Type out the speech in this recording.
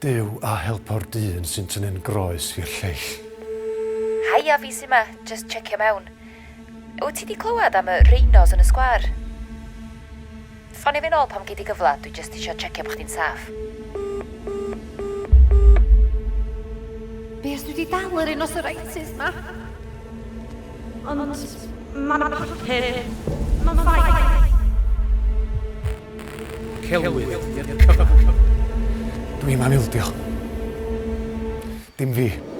Duw a helpo'r dyn sy'n tynnu'n groes i'r lleill. Haia, fi sy 'ma, jyst checio mewn. Wyt ti 'di clywed am y rhinos yn y sgwâr? Ffonio fi nôl pan gei di gyfle, dwi jyst isio checio bo' chdi'n saff. Be os dwi 'di dal y rhinocerosis 'ma? Ond ma' 'na papur, ma'n fine. Celwydd i'r cyfan. Dwi'm am ildio. Dim fi.